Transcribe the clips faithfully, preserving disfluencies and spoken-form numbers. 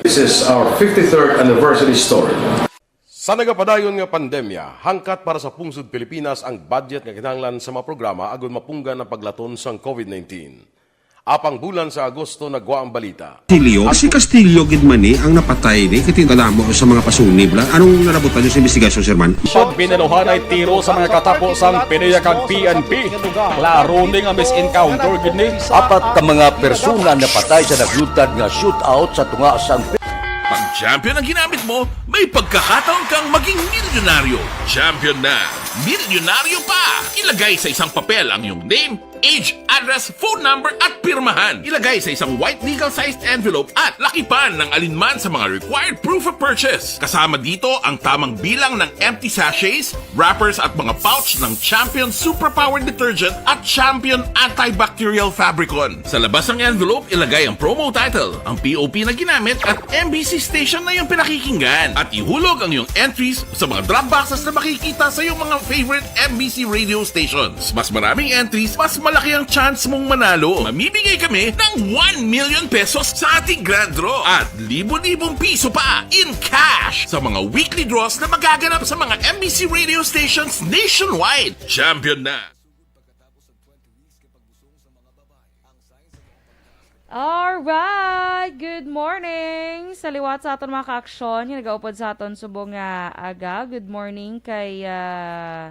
This is our fifty-third anniversary story. Sa nagapadayon nga pandemya, hangkat para sa pungsod Pilipinas ang budget nga kinahanglan sa mga programa agud mapunggan ang paglaton sang covid nineteen. Apang bulan sa Agosto nagwa ang balita. Castillo? Si Castillo gid man ni ang napatay ni, kay kadamo sa mga pasunib lang. Anong nalabutan niyo sa investigasyon, Sir Man? Pag binaluhanay tiro sa mga katapo sang PDEA kag P N P. Klaro ni nga misencounter gid ni. Apat ka mga persona napatay sa naglutad nga shootout sa tunga sang Pag champion ang ginamit mo, may pagkakataon kang maging milyonaryo. Champion na! Milyonaryo pa! Ilagay sa isang papel ang iyong name, age, address, phone number, at pirmahan. Ilagay sa isang white legal-sized envelope at lakipan ng alinman sa mga required proof of purchase. Kasama dito ang tamang bilang ng empty sachets, wrappers at mga pouch ng Champion Superpower Detergent at Champion Antibacterial Fabricon. Sa labas ng envelope, ilagay ang promo title, ang P O P na ginamit at M B C station na iyong pinakikinggan. At ihulog ang iyong entries sa mga drop boxes na makikita sa iyong mga favorite M B C radio stations. Mas maraming entries, mas malaki ang chance mong manalo. Mamimigay kami ng one million pesos sa ating grand draw at libo-libong piso pa in cash sa mga weekly draws na magaganap sa mga M B C radio stations nationwide. Champion na! Alright, good morning. Sa liwat sa aton mga kaaksyon nga nagaupod sa aton subong nga aga, good morning kay, ah,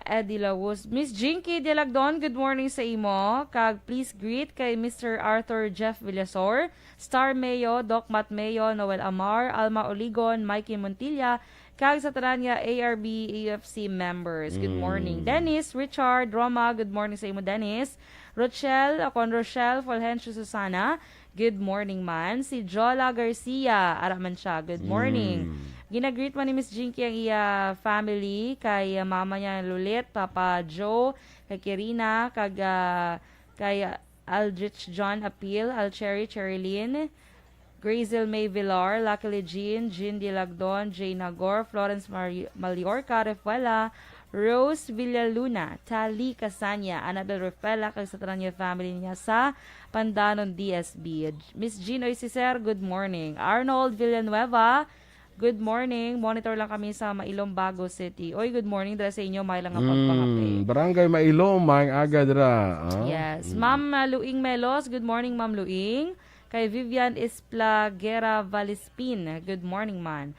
Eddie Lawos. Miss Jinky Dialagdon, good morning sa imo. Kag please greet kay Mister Arthur Jeff Villasor, Star Mayo, Doc Matt Mayo, Noel Amar, Alma Oligon, Mikey Montilla, kag sa tanan nga A R B U F C members. Good morning. Mm. Dennis, Richard, Roma, good morning sa imo, Dennis. Rochelle, akon Rochelle, Fulgencio, Susana, good morning man. Si Jola Garcia, ara man siya, good morning. Mm. Ginagreet man ni Miss Jinky ang iya family, kay, ah, mama niya Lulit, Papa Joe, kay Kirina, kag, ah, kay, ah, Aldrich John Apil, Alcheri Cherilyn, Grazel May Villar, Luckily Jean, Jean Dilagdon, Jay Nagor, Florence Mari-, Mallorca Refuela, Rose Villaluna, Tali Casanya, Annabel Refuela, kag sa tanan nga family niya sa Pandanon, D S B. Miss Jean Oy Cicer, good morning. Arnold Villanueva, good morning. Monitor lang kami sa Mailom, Bago City. Oy, good morning dira sa inyo. May lang nga pagpangape. Mm, Barangay Mailom, maayong aga dira. Ah? Yes. Mm. Ma'am, uh, Luing Melos, good morning, Ma'am Luing. Kay Vivian Esplagera Valispin, good morning man.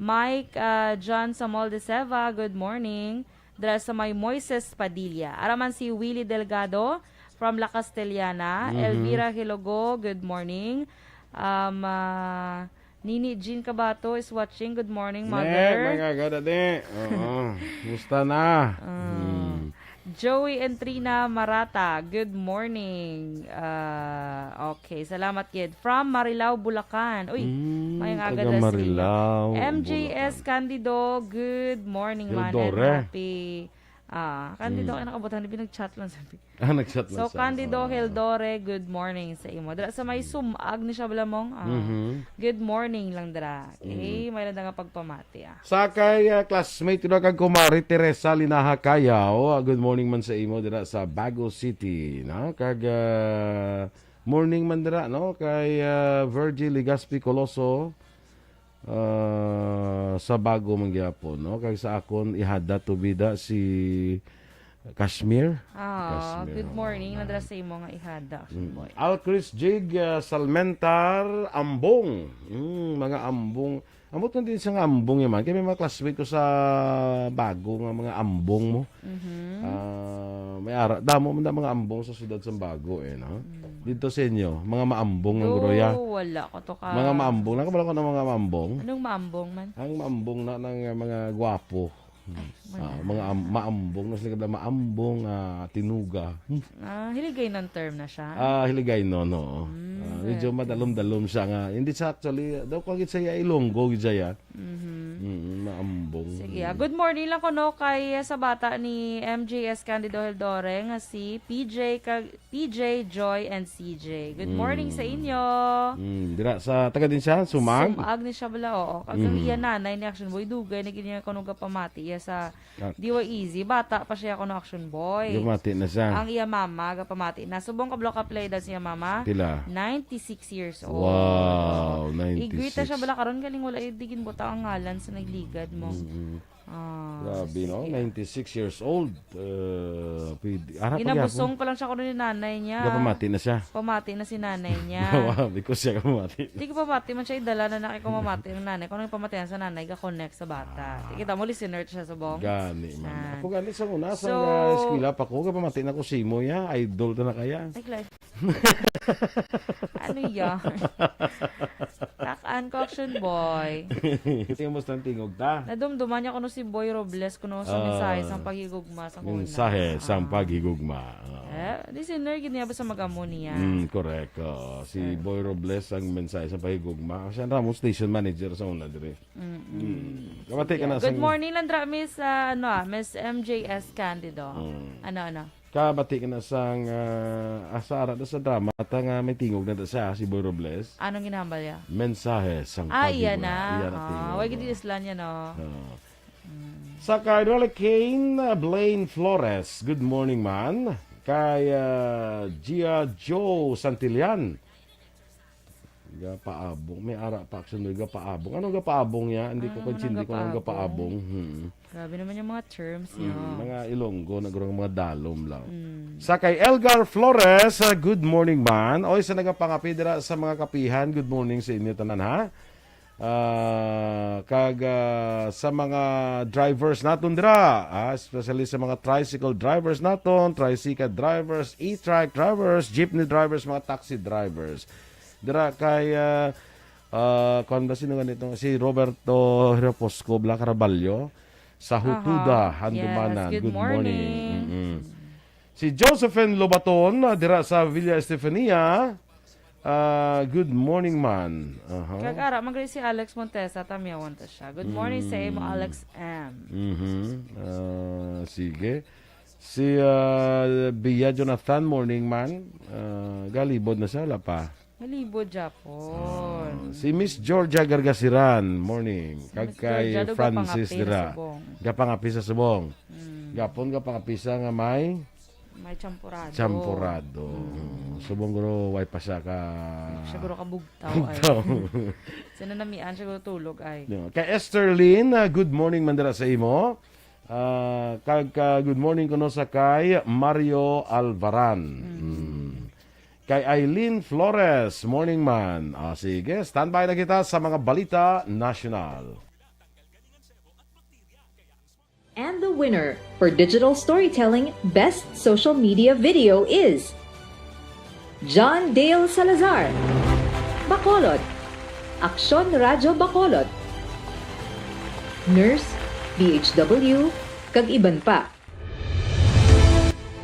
Mike, uh, John Samuel de Seva, good morning. Dira sa may Moises Padilla. Ara man si Willie Delgado from La Castellana. Mhm. Elvira Hilogo, good morning. Um, uh, Nini Jean Cabato is watching. Good morning, Ne, mother. Mga gada, ne. Oo. Musta na? Ah. Hmm. Joey Entrina Marata, good morning. Ah, okay, salamat gid. From Marilao, Bulacan. Uy, Mm, maayong aga taga dira sa inyo. Marilao, M J S Bulacan. Candido, good morning man and Hildore. Happy. Ah, Candido, Mm. ay nakabutang, di ba nag-chat lang sa Ah, nag-chat lang So, siya. Candido Oo. Hildore, good morning sa imo. Dira sa may Mm. Sumag ni siya, Balamong. Ah, Mhm. good morning lang dira. Okay, Mm. may lang nga pagpamati, ah. Sa kay, ah, classmate ko na kag kumari, Teresa Linaha Cayaw, ah, good morning man sa imo dira sa Bago City, no? Kag, ah, morning man dira, no? Kay, ah, Virgie Legaspi Coloso, ah, sa Bago man gyapon, no? Kag sa akon, ihada tubida si Kashmir. Ah, Kashmir, good oo, morning. na. Nadra sa imo nga ihada, Mm. boy. Al Chris Jig, ah, Salmentar, Ambong. Mm, mga Ambong. Ambot na din sa nga Ambong, eh, man. Kaya may mga classmate ko sa Bago nga mga Ambong mo. Mhm. Ah, may ara, damo man na mga Ambong sa siyudad sa Bago, eh, no? Mm. Dito sa inyo, mga maambong ang Do, groya. Wala ko to ka. Mga maambong. Nakabalo ko ng mga maambong? Anong maambong man? Ang maambong na ng, uh, mga gwapo. Ay, Ah, wala. mga am-, maambong na sila, maambong, ah, tinuga. Ah, Hiligaynon term na siya? Ah, Hiligaynon, oo. Mm, Ah, medyo okay. madalom-dalom siya nga. Hindi siya actually, daw ko gid siya Ilonggo gid siya. Mhm. Mm, ma, Ambong. Sige, ah, good morning lang kuno kay, ah, sa bata ni M J S Candido Hildore nga si P J kag P J, Joy, and C J. Good morning sa inyo. Mm, dira sa taga din siya, Sumag? Sumag ni siya bala, oo. Kag ang iya nanay ni Action Boy, dugay na gid niya kuno gapamati iya sa Ah. D Y E Z. Bata pa siya kuno, Action Boy. Gapamati na siya. Ang iya mama, gapamati na. Subong ka bala ka pila edad sa iya mama? Pila? Ninety-six years old. Wow, Oo. Igwita siya ninety-six. Bala karon, galing wala di ginbutang ang ngalan sa nagligad mo. Mm-mm. Ah, Grabe, no? sige. Ninety-six years old. Uh, pwede. Ara pa Ginabusong gyapon. Pa lang siya kuno ni nanay niya. Gapamati na siya. Pamati na si nanay niya. Wow, because siya gapamati. Di ko pamati man siya, idala na na kay kung mamati ang nanay. Kung ano yung pamatian sa nanay, ga-connect sa bata. Ah. Kita mo, listener siya sa bong? Gani man. Yan. Ako gani sa una, sa So, mga eskwela pa ko, gapamati na ko si Imo, ya. Idol ta na kaya. Ay, Clay. Ano yan? Takaan ko, Action Boy. Kasi yung mustang tingog ta. Nadumduman niya kuno si Boy Robles kuno sa Ah, mensahe sang paghigugma sa una. Mensahe sang Ah. paghigugma. Oo. Eh, listener, gid niya ba sa mag-amo niya? Mm, correct. Oo. Si Sir. Boy Robles ang mensahe sa paghigugma. Siya ang Ramos station manager sa una diri. Mm-mm. Mm. Kamati ka Sige. na Good sa morning lang, dra, Miss, ah, ano, ah, Miss M J S Candido. Mm. Ano, ano? Kabati ka na sang, ah, ah, sa ara na sa drama, ta nga may tingog na ta siya, si Boy Robles. Anong ginahambal niya? Mensahe sang Ah, iya pagigura. na. Iya na Ah, tingog, way gid oh. Isla niya, no? Ah. Mm. Sa kay Rolly Kane, ah, Blaine Flores, good morning, man. Kay, ah, Gia Joe Santillan, Gapaabong. May ara pa, Action Boy, gapaabong. Ano gapaabong niya? Hindi ko Ah, kaintindi ano kung anong gapaabong? gapaabong. Hmm. Grabe naman yung mga terms Mm, niyo. mga Ilonggo, na gurang mga dalom lang. Mm. Sa kay Elgar Flores, ah, good morning, man. Oy, sa nagapangapi dira sa mga kapihan, good morning sa inyo tanan, ha? Ah, kag, ah, sa mga drivers naton dira, ah, especially sa mga tricycle drivers naton, tricycle drivers, e-trike drivers, jeepney drivers, mga taxi drivers. Dira kay, ah, ah, kuwan ba, sino ganito? Si Roberto Reposco Bla Caraballo sa Hutuda, Aha. Handumanan. Yes, good Good morning. morning. Mm-mm. Si Josephine Lobaton, ah, dira sa Villa Estefania. Ah, good morning, man. Aha. Kag ara, mag-greet si Alex Montesa, tamyawan ta siya. Good morning sa imo, Mm. Alex M. Mhm. Ah, sige. Si, ah, Bia Jonathan, morning, man. Ah, galibod na siya, wala pa. Malibod, Japon. Ah, si Miss Georgia Gargasiran, morning. Si Kag Miss kay Georgia, do Francis gapangapi sa dira. Subong. Gapangapi sa Subong. Mm. Gapon, gapangapi sa nga may May champurado. Champurado. Mm. Mm. Subong guro, way pa siya ka Siguro ka bugtaw, ay. Bugtaw. Sinanamian, siguro tulog, ay. No. Kay Esther Lynn, ah, good morning man dira sa imo. Ah, kag, ah, good morning kuno sa kay Mario Alvaran. Mm. Mm. Kay Eileen Flores, morning man. Ah, sige, standby na kita sa mga balita nasyonal. And the winner for digital storytelling best social media video is John Dale Salazar, Bacolod, Aksyon Radyo Bacolod, Nurse, D H W, kag iban pa.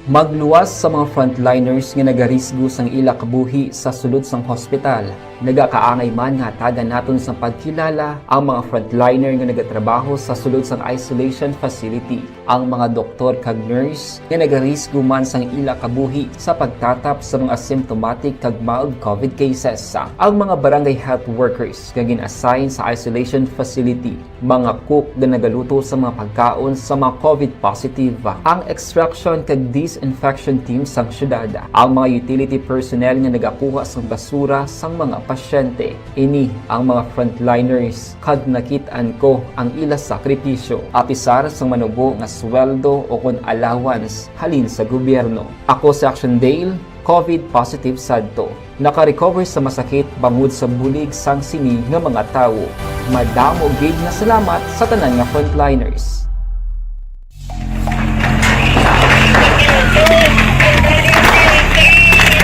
Magluwas sa mga frontliners nga nagarisgo sang ila kabuhi sa sulod sang hospital. Nagakaangay man nga hatagan naton sang pagkilala ang mga frontliner nga nagatrabaho sa sulod sang isolation facility, ang mga doktor kag nurse nga nagarisgo man sang ila kabuhi sa pagtatap sa mga asymptomatic kag mild covid cases, ang mga barangay health workers nga gin-assign sa isolation facility, mga cook nga nagaluto sa mga pagkaon sa mga covid positive, ang extraction kag disinfection team sang syudad, ang mga utility personnel nga nagakuha sang basura sang mga pasyente. Ini ang mga frontliners, kag nakit-an ko ang ila sakripisyo, apisar sang manubo nga sweldo o kon allowance halin sa gobyerno. Ako si Action Dale, covid positive sadto. Naka-recover sa masakit bangod sa bulig sang sini nga mga tawo. Madamo gid nga salamat sa tanan nga frontliners.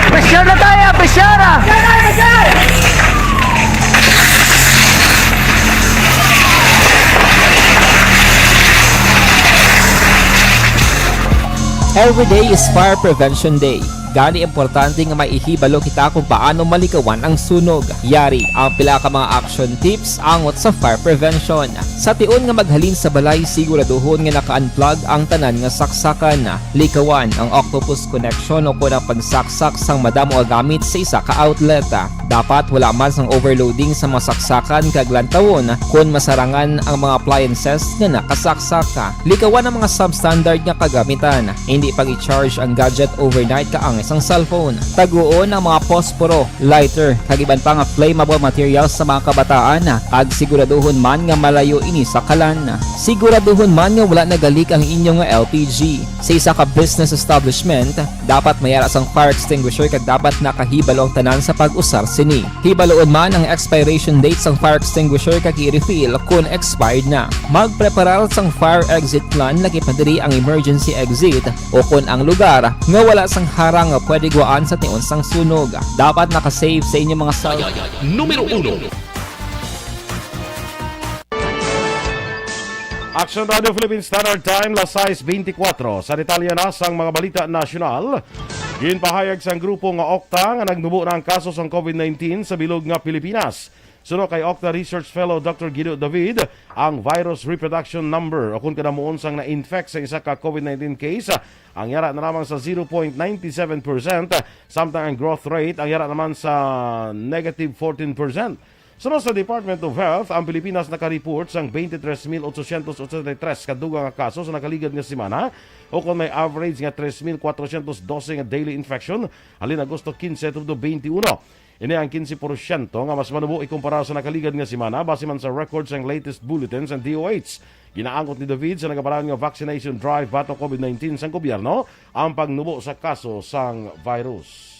Pressure na tayo, pressure! Every day is Fire Prevention Day. Gani, importante nga may ihibalo kita kung paano malikawan ang sunog. Yari ang pila ka mga action tips angot sa fire prevention. Sa tion nga maghalin sa balay, siguraduhon nga naka-unplug ang tanan nga saksakan. Likawan ang octopus connection o kon ang pagsaksak sang madamo nga gamit sa isa ka outlet. Dapat wala man sang overloading sa mga saksakan kag lantawon kon masarangan ang mga appliances nga nakasaksak. Likawan ang mga substandard nga kagamitan. Hindi pag-i-charge ang gadget overnight kaangay sang cellphone. Taguon ang mga posporo, lighter, kag iban pa nga flammable materials sa mga kabataan, kag siguraduhon man nga malayo ini sa kalan. Siguraduhon man nga wala nagalik ang inyo nga L P G. Sa isa ka business establishment, dapat may ara sang fire extinguisher kag dapat nakahibalo ang tanan sa pag-usar sini. Hibaloon man ang expiration date sang fire extinguisher kag i-refill kon expired na. Magpreparar sang fire exit plan, lakip na diri ang emergency exit o kon ang lugar nga wala sang harang nga pwede guwaan sa tion sang sunog. Dapat naka-save sa inyong mga cell Numero uno. Action Radio Philippine Standard Time, las sais beintikwatro. Sa detalye na sang mga balita nasyonal, ginpahayag sang grupo nga OCTA nga nagnubo na ang kaso sang COVID nineteen sa bilog nga Pilipinas. Suno kay OCTA Research Fellow Doctor Guido David, ang virus reproduction number o kon kadamuon sang na-infect sa isa ka COVID nineteen case, ang yara na lamang sa zero point nine seven percent, samtang ang growth rate ang yara naman sa negative fourteen percent. Suno sa Department of Health, ang Pilipinas naka-report sang twenty-three mil ochocientos ochenta y tres ka dugang nga kaso sa nakaligad nga semana, o kon may average nga tres mil kwatrocientos dose nga daily infection halin Agosto quince tubtob twenty-one. Ini ang quince porsyento nga mas manubo ikumpara sa nakaligad nga semana, base man sa record sang latest bulletin sang D O H. Ginaangkon ni David sa nagabalaan nga vaccination drive batok COVID nineteen sang gobyerno ang pagnubo sa kaso sang virus.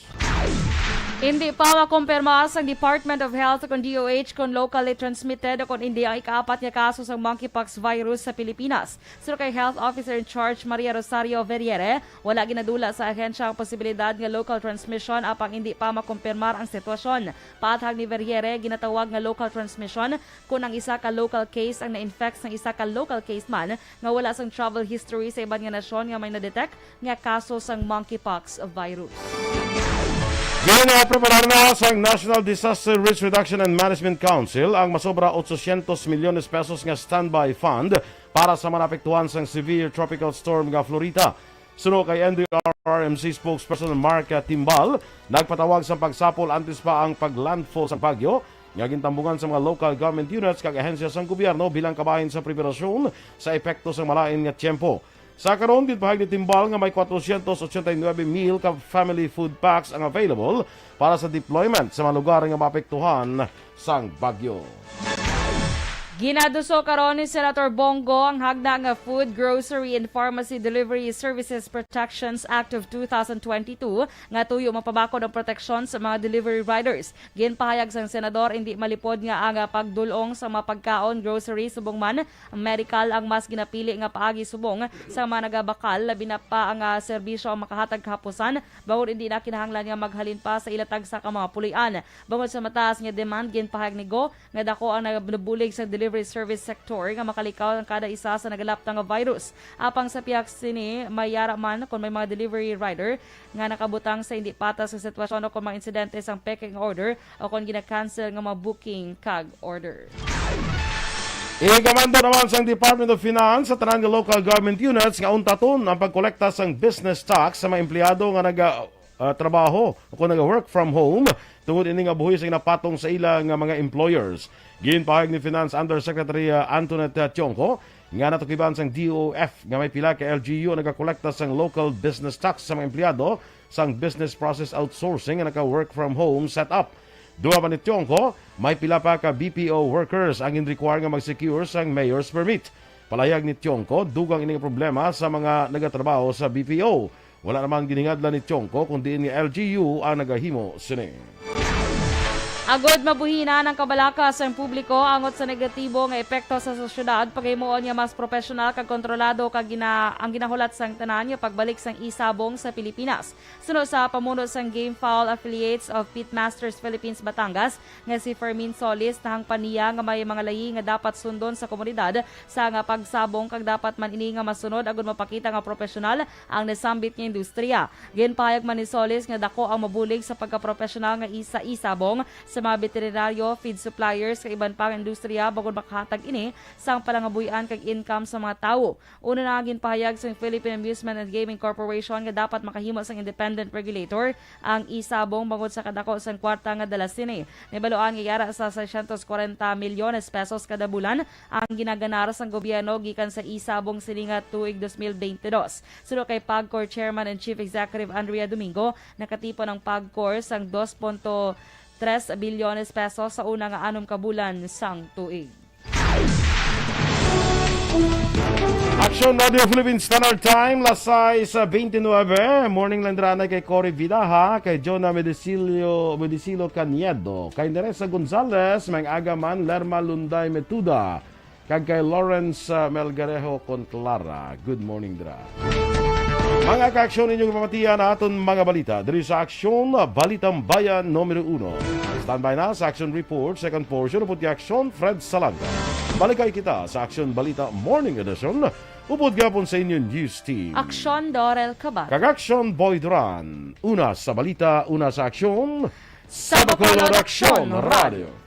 Hindi pa makumpirma sang Department of Health kon D O H kon locally transmitted o kon hindi ang ikaapat nga kaso sang monkeypox virus sa Pilipinas. Suno kay Health Officer in Charge Maria Rosario Verriere, wala ginadula sa ahensya ang posibilidad nga local transmission apang hindi pa makumpirmar ang sitwasyon. Paathag ni Verriere, ginatawag nga local transmission kon ang isa ka local case ang na-infect sang isa ka local case man nga wala sang travel history sa iban nga nasyon nga may na-detect nga kaso sang monkeypox virus. Ginapreparar na sang National Disaster Risk Reduction and Management Council ang masobra ochocientos milyones pesos nga standby fund para sa mga naapektuhan sang severe tropical storm nga Florita. Suno kay N D R R M C spokesperson Mark Timbal, nagpatawag sang pagsapol antes pa ang paglandfall sang bagyo, nga gintambungan sa mga local government units kag ahensya sang gobyerno bilang kabahin sa preparasyon sa epekto sang malain nga tiyempo. Sa karon, ginpahayag ni Timbal nga may kwatrocientos ochenta y nuebe mil ka family food packs ang available para sa deployment sa mga lugar nga maapektuhan sang bagyo. Ginaduso karon ni Senator Bong Go ang hagna nga Food, Grocery, and Pharmacy Delivery Services Protections Act of two thousand twenty-two nga tuyo mapabakod ang proteksyon sa mga delivery riders. Ginpahayag sang senador, hindi malipod nga ang, ah, pagdul-ong sa mga pagkaon, grocery, subong man medical ang mas ginapili nga paagi subong sa mga nagabakal, labi na pa ang, ah, serbisyo ang makahatag kahapusan, bangod hindi na kinahanglan nga maghalin pa sa ila tagsa ka mga puloy-an. Bangod sa mataas nga demand, ginpahayag ni Go nga dako ang nag-, nabulig sa delivery service sector nga makalikaw ang kada isa sa nagalapta nga virus. Apang sa pihak sini, may yara man kon may mga delivery rider nga nakabutang sa hindi patas nga sitwasyon o kon mga insidente sang peke nga order o kon gina-cancel nga mga booking kag order. Ikamando naman sang Department of Finance sa tanan nga local government units nga untaton ang pagkolekta sang business tax sa mga empleyado nga naga, ah, trabaho o kon naga-work from home tungod ini nga buhis ang napatong sa ila nga mga employers. Ginpahayag ni Finance Undersecretary, ah, Antoinette Tiongco nga natukiban sang D O F nga may pila ka L G U ang nagakolekta sang local business tax sa mga empleyado sang business process outsourcing nga naka-work from home setup. Duha pa ni Tiongco, may pila pa ka B P O workers ang gin-require nga mag-secure sang mayor's permit. Palayag ni Tiongco, dugang ini nga problema sa mga nagatrabaho sa B P O. Wala naman ginhingadlan ni Tiongco kung diin nga L G U ang nagahimo sini. Agod mabuhinan ang kabalaka sang publiko angot sa negatibo nga epekto sa sosyedad, paghimuon nga mas propesyonal kag kontrolado kag gina-, ang ginahulat sang tanan nga pagbalik sang isabong sa Pilipinas. Suno sa pamuno sang Game Fowl Affiliates of Pitmasters Philippines Batangas nga si Fermin Solis, nahangpan niya nga may mga layi nga dapat sundon sa komunidad sa nga pagsabong, kag dapat man ini nga masunod agud mapakita nga propesyonal ang nasambit nga industriya. Ginpahayag man ni Solis nga dako ang mabulig sa pagkapropesyonal nga isa isabong sa mga veterinaryo, feed suppliers, kag iban pang industriya bangod makahatag ini sang palangabuy-an kag income sa mga tawo. Una na ang ginpahayag sang Philippine Amusement and Gaming Corporation nga dapat makahimo sang independent regulator ang isabong bangod sa kadako sang kwarta nga dala sini. Nabaluan nga yara sa seiscientos kwarenta milyones pesos kada bulan ang ginaganar sang gobyerno gikan sa isabong sini nga tuig dos mil bente dos. Suno kay PAGCOR Chairman and Chief Executive Andrea Domingo, nakatipon ang PAGCOR sang dos punto tres bilyones pesos sa una nga anom ka bulan sang tuig. Aksyon Radio Philippines Standard Time, las sais veintinueve. Morning lang dira anay kay Cory Vidaha, kay Jonah Medicilio, Medicilo Caniedo, kay Neresa Gonzalez, may aga man Lerma Lunday Metuda, kag kay Lawrence ah, Melgarejo Conclara. Good morning dira. Mga kaaksyon, inyong mapatian aton mga balita diri sa Aksyon Balitang Bayan numero uno. Standby na sa Aksyon Report, second portion, upod kay Aksyon Fred Salanga. Balikay kita sa Aksyon Balita Morning Edition, upod gihapon sa inyo news team. Aksyon Dorel Kabat. Kag Aksyon Boy Duran. Una sa balita, una sa aksyon. Sa Bacolod Aksyon Radio.